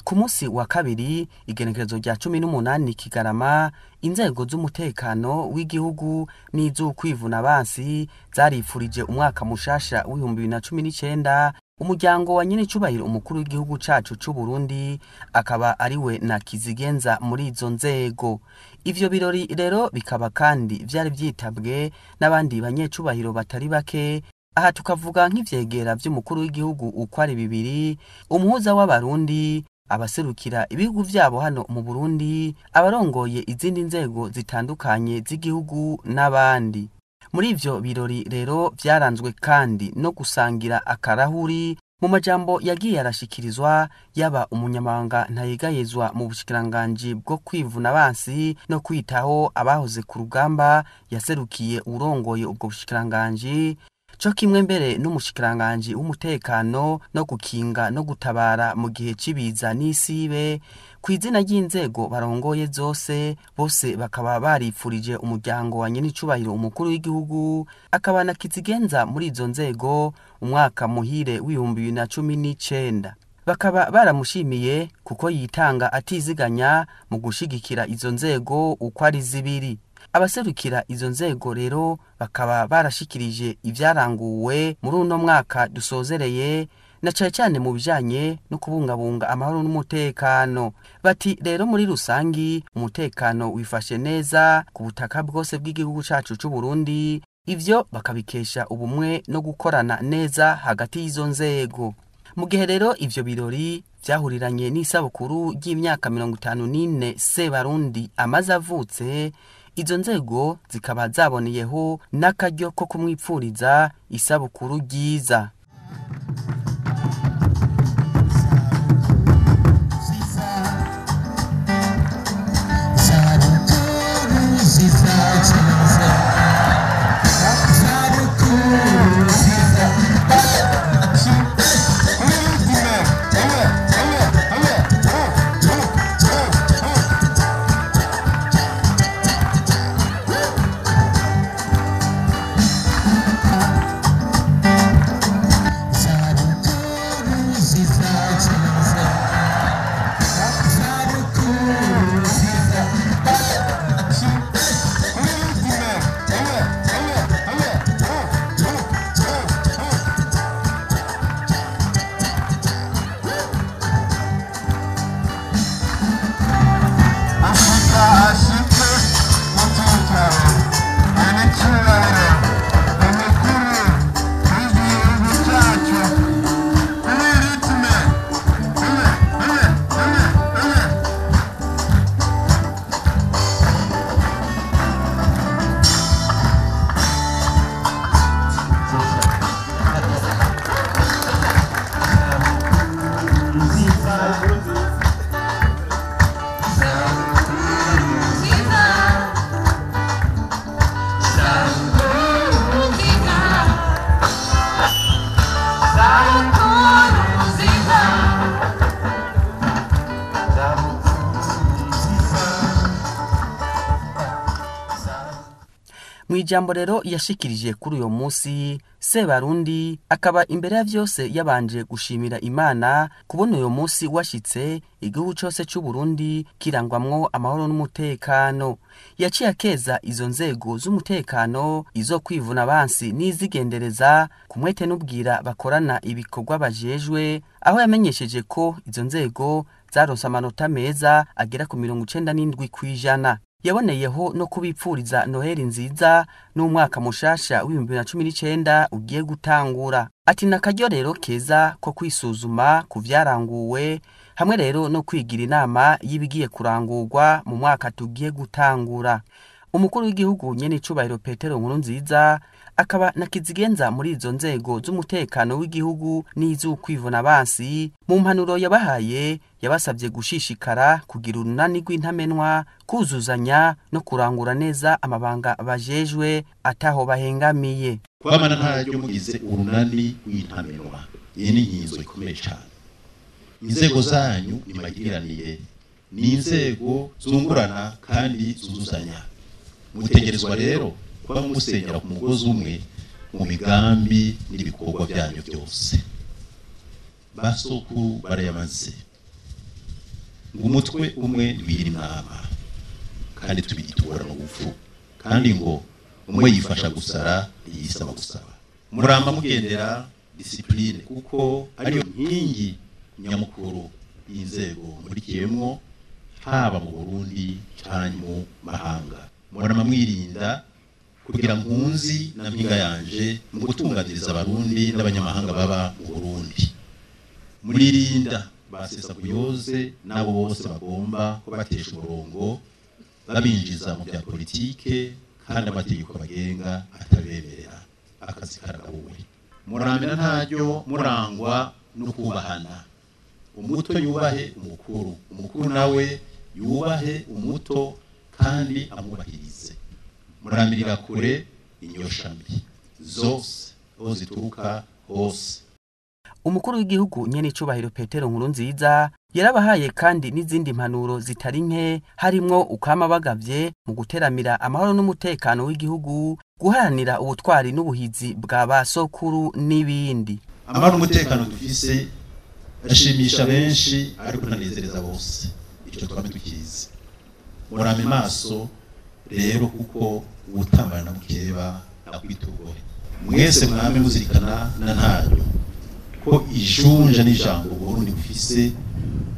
Ku munsi wa kabiri igenekerezo rya 18 Kigarama, inzego z'umutekano w'igihugu n'iz'ukwivuna abansi zarifurije umwaka mushasha w'ibihumbi bibiri na cumi n'icenda umuryango wa nyenicubahiro umukuru w'igihugu cacu c'u Burundi, akaba ariwe na kizigenza muri izo nzego. Ivyo birori rero bikaba kandi vyari vyitabwe n'abandi banyecubahiro batari bake. Aha tukavuga nk'ivyegera vy'umukuru w'igihugu uko ari bibiri, umuhuza w'abarundi, abaserukira ibihugu vyabo hano mu Burundi, abarongoye izindi nzego zitandukanye z'igihugu n'abandi. Muri ivyo birori rero vyaranzwe kandi no gusangira akarahuri. Mu majambo yagiye arashikirizwa, yaba umunyamabanga ntayegayezwa mu bushikiranganji bwo kwivuna abansi no kwitaho abahoze ku rugamba yaserukiye urongoye ubwo bushikiranganji, Co kimwe mbere n'umushikiranganji w'umutekano no gukinga no gutabara mu gihe c'ibiza n'isibe, ku izina ry'inzego barongoye zose, bose bakaba baripfurije umuryango wa nyenicubahiro umukuru w'igihugu akaba na kizigenza muri izo nzego umwaka muhire w'2019. Bakaba baramushimiye kuko yitanga atiziganya mu gushigikira izo nzego uko ari zibiri. Abaserukira izo nzego rero bakaba barashikirije ivyaranguwe muri uno mwaka dusozereye, na cane cane mu bijanye no kubungabunga amahoro n'umutekano. Bati rero muri rusangi umutekano wifashe neza ku butaka bwose bw'igihugu cacu c'u Burundi, ivyo bakabikesha ubumwe no gukorana neza hagati y'izo nzego. Mu gihe rero ivyo birori vyahuriranye n'isabukuru ry'imyaka 54 Sebarundi amaze avutse, izo nzego zikaba zaboneyeho n'akaryo ko kumwipfuriza isabukuru ryiza. Mwijambo rero yashikirije kuri uyo munsi, Sebarundi akaba imbere ya vyose yabanje gushimira Imana kubona uyo munsi washitse igihugu cose c'u Burundi kirangwamwo amahoro n'umutekano. Yaciye akeza izo nzego z'umutekano, izo kwivuna bansi n'izigendereza kumwete n'ubwira bakorana ibikorwa bajejwe, aho yamenyesheje ko izo nzego zaronse amanota meza agera ku 97%. Yaboneyeho no kubipfuriza Noheli nziza n'umwaka mushasha w'2019 ugiye gutangura. Ati nakaryo rero keza ko kwisuzuma kuvyaranguwe hamwe rero no kwigira inama y'ibigiye kurangurwa mu mwaka tugiye gutangura. Umukuru w'igihugu nyene icubahiro Petero Nkurunziza akaba na kizigenza muri izo nzego z'umutekano w'igihugu n'iz'ukwivuna bansi, mu mpanuro yabahaye yabasabye gushishikara kugira urunani rw'intamenwa, kuzuzanya no kurangura neza amabanga bajejwe ataho bahengamiye. Kwamana ntaryo mugize urunani rw'intamenwa, iyi ni inkinzo ikomeye cyane. Inzego zanyu nimagiraniye, ni inzego zungurana kandi zuzuzanya. Mutegerezwa rero kuba musenyera ku mugozi umwe mu migambi n'ibikorwa byanyu byose. Basokuru barayamaze ngo umutwe umwe ntibira inama kandi tubigitura no gupfu, kandi ngo umwe yifasha gusara yisaba gusaba. Muramba mugendera discipline kuko ariyo nkingi nyamukuru y'inzego murikiyemwo, haba mu Burundi canke mu mahanga. Murama mwirinda kugira nkunzi na mpinga yanje mu gutunganiriza abarundi n'abanyamahanga baba mu Burundi. Muririnda basesa kuyoze nabo bose bagomba ko batesha umurongo babinjiza mu bya politike kandi amategeko bagenga atabemerera. Akazi karagabuwe. Muramira ntaryo murangwa no kubahana. Umuto yubahe umukuru, umukuru nawe yubahe umuto kandi amwubahirize. Muramirira kure inyoshambi zose aho zituruka hose. Umukuru w'igihugu nyene icubahiro Petero Nkurunziza yarabahaye kandi n'izindi mpanuro zitari nke, harimwo ukama bagavye mu guteramira amahoro n'umutekano w'igihugu, guharanira ubutwari n'ubuhizi bwa ba sokuru n'ibindi. Amahoro n'umutekano dufise ashimisha benshi ariko ntanezereza bose, ico twame tukizi. Murame maso rero kuko ubutambana na mukeba nakwitugore. Mwese mwame muzirikana na ntayo ko ijunja n'ijambo Burundi bufise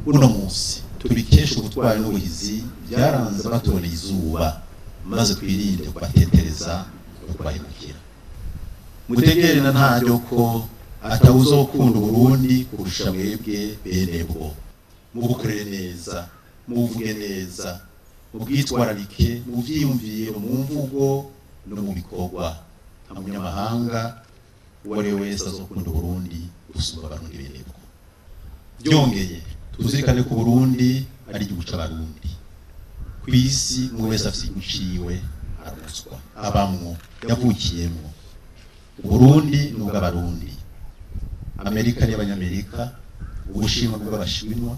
uno munsi tubikesha ubutwari n'ubuhizi byaranze abatoreye izuba, maze twirinde kubatetereza no kubahemukira. Mutegere na ntaryo ko atawuzokunda Burundi kurusha mwebwe bene bwo. Mubukorere neza, mubuvuge neza, mubwitwararike, muvyiyumvire mu mvugo no mu bikorwa. Nta munyamahanga uwo ari we wese azokunda Burundi gusumba Abarundi bene bwo. Byongeye tuzirikane ko Burundi ari igihugu c'Abarundi. Kw'isi umwe wese afise igihugu ciwe aruswa, abamwo, yavukiyemwo. Burundi ni ubw'Abarundi, Amerika ni y'Abanyamerika, Ubushinwa ni ubw'Abashinwa,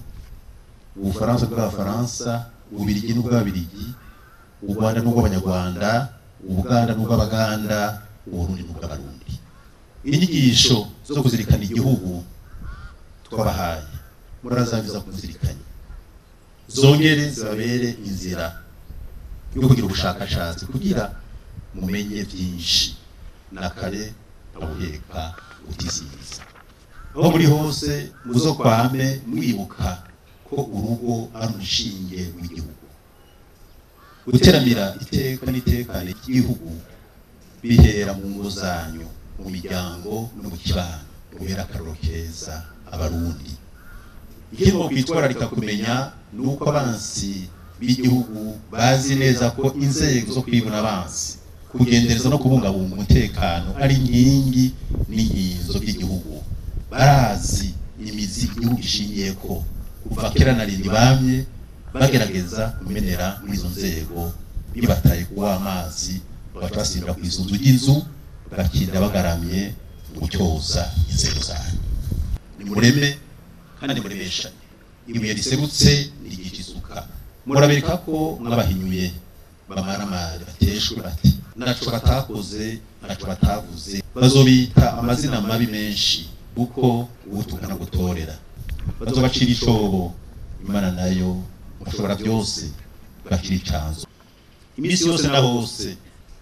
Ubufaransa bw'Abafaransa, Ububirigi ni ubw'Ababirigi, U Rwanda ni ubw'Abanyarwanda, Ubuganda ni ubw'Abaganda, Uburundi ni ubw'Abarundi. Inyigisho zo kuzirikana igihugu twabahaye murazabiza kuzirikanya, zongere zibabere inzira yo kugira ubushakashatsi kugira mumenye byinshi na kare abuheka utisiza. Aho muri hose muzokwame mwibuka ko urugo ari umushinge w'igihugu. Guteramira iteka n'itekane ry'igihugu bihera mu ngo zanyu, mu miryango no mu kibano. Mubere akarorero keza Abarundi. Ikindi kwitwararika kumenya nuko abansi b'igihugu bazi neza ko inzego zo kwibona abansi, kugendereza no kubungabunga umutekano ari inkingi n'inkinzo by'igihugu. Barazi imizi igihugu ishingiyeko kuva kera na rindi bamye bagerageza kumenera muri izo nzego, bibataye kuwa amazi bagaca basindira ku isunzu ry'inzu, bagakinda bagaramye mu gucyoza inzego zanyu. Nimureme kandi muremeshanye, ibuye riserutse nirigica isuka. Murabereka ko mwabahinyuye bamaramare bateshwe bati ntaco batakoze, ntaco batavuze. Bazobita amazina mabi menshi kuko uwutukana gutorera. Bazobacira icobo, Imana nayo mushobora byose bacira icanzo. Iminsi yose na hose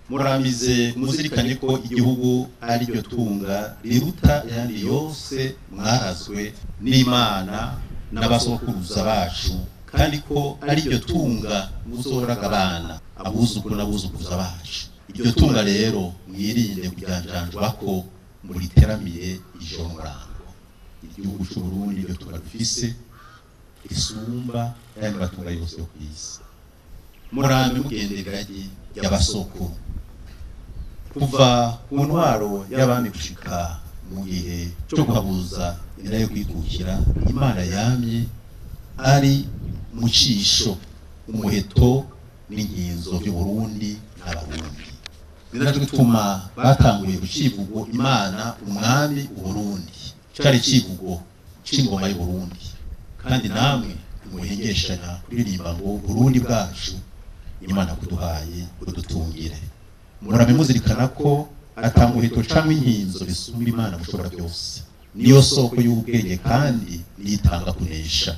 muramize muzirikanye ko igihugu ari ryo tunga riruta yandi yose mwarazwe n'Imana n'abasokuruza bacu, kandi ko ari ryo tunga muzoraga abana, abuzukuru n'abuzukuruza bacu. Iryo tunga rero mwirinde kujanjanjwa ko muriteramiye ijoro murango. Igihugu c'u Burundi iryo tunga dufise risumba ayandi matunga yose yo kw'isi. Murambe mugenderanye y'abasokuru kuva ku ntwaro y'abami gushika mu gihe cyo guhabuza inda yo kwikukira. Imana yamye ari mucisho, umuheto n'inkinzo by'Uburundi n'Abarundi. Ni nacyo gituma batanguye kucivugo Imana umwami Uburundi, cari civugo c'ingoma y'Uburundi. Kandi namwe muhengeshanya kuririmba ngo Burundi bwacu Imana kuduhaye kudutungire. Murabe muzirikana ko atamuheto canke inkinzo bisumba Imana mushobora byose. Niyo soko y'ubwenge kandi nitanga kunesha.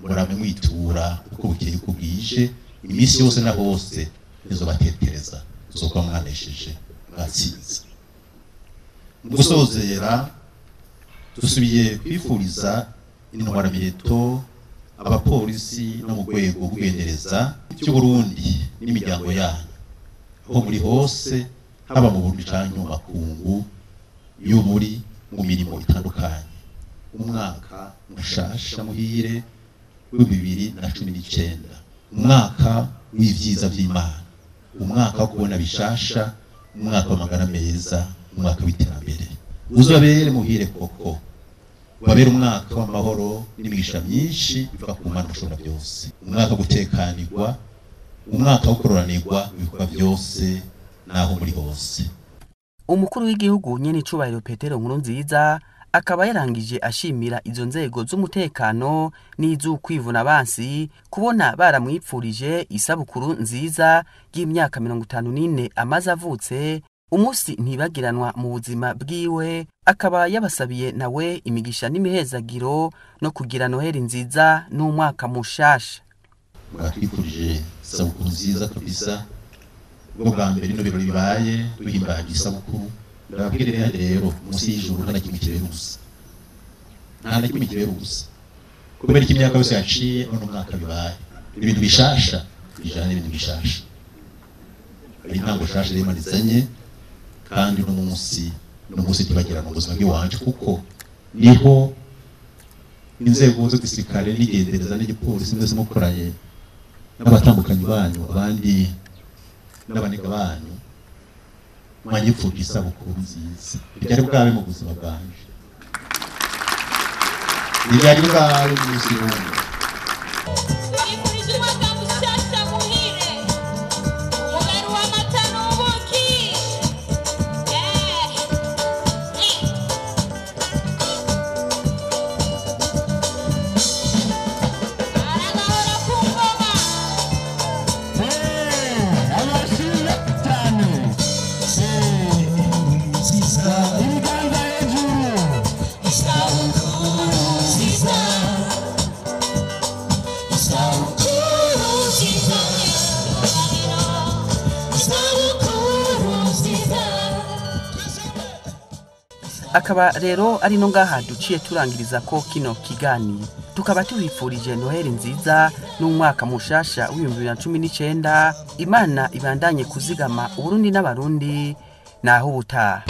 Murabe mwitura uko bukeye uko bwije, iminsi yose na hose nizobatetereza uzokuba mwanesheje mwatsinze. Mu gusozera dusubiye kwifuriza intwaramiheto, abapolisi no mu rwego rw'ubugendereza by'Uburundi n'imiryango yanyu aho muri hose, haba mu Burundi canke mu makungu yo muri mu mirimo itandukanye. Umwaka mushasha muhire w'2019, umwaka w'ivyiza vy'Imana, umwaka wo kubona bishasha, umwaka w'amagara meza, umwaka w'iterambere. Uzobere muhire koko, wabere umwaka w'amahoro n'imigisha myinshi iva ku Mana mushobora byose, umwaka wo gutekanirwa, umwaka wo kuroranirwa ibikorwa byose n'aho muri hose. Umukuru w'igihugu nyene icubahiro Petero Nkurunziza akaba yarangije ashimira izo nzego z'umutekano n'iz'ukwivuna abansi kubona baramwipfurije isabukuru nziza y'imyaka 54 amaze avutse, umunsi ntibagiranwa mu buzima bwiwe. Akaba yabasabiye nawe imigisha n'imihezagiro no kugira Noheli nziza n'umwaka mushasha. Mwatwifurije isabukuru nziza kabisa, ubwo bwa mbere bino birori bibaye duhimbaje isabukuru. Ndababwira rero munsi y'ijuru nta na kimwe kibera ubusa, nta na kimwe kibera ubusa, kubera ko imyaka yose yaciye none umwaka bibaye ibintu bishasha bijana n'ibintu bishasha. Hari intango shasha rero Imana izanye, kandi n'umunsi ntibagirana ubuzima bw'iwanje, kuko niho inzego z'igisirikare n'igendereza n'igipolisi mwese mukoranye n'abatambukanyi banyu abandi n'abaniga banyu mwanyipfuje isabukuru nziza. Ibyari bwabe mu buzima bwanje, ibyari bwabe mu buzima bwanje. Akaba rero ari no ngaha duciye turangiriza ko kino kiganiro, tukaba tubifurije Noheli nziza n'umwaka mushasha w'2019. Imana ibandanye kuzigama Uburundi n'abarundi naho ubutaha.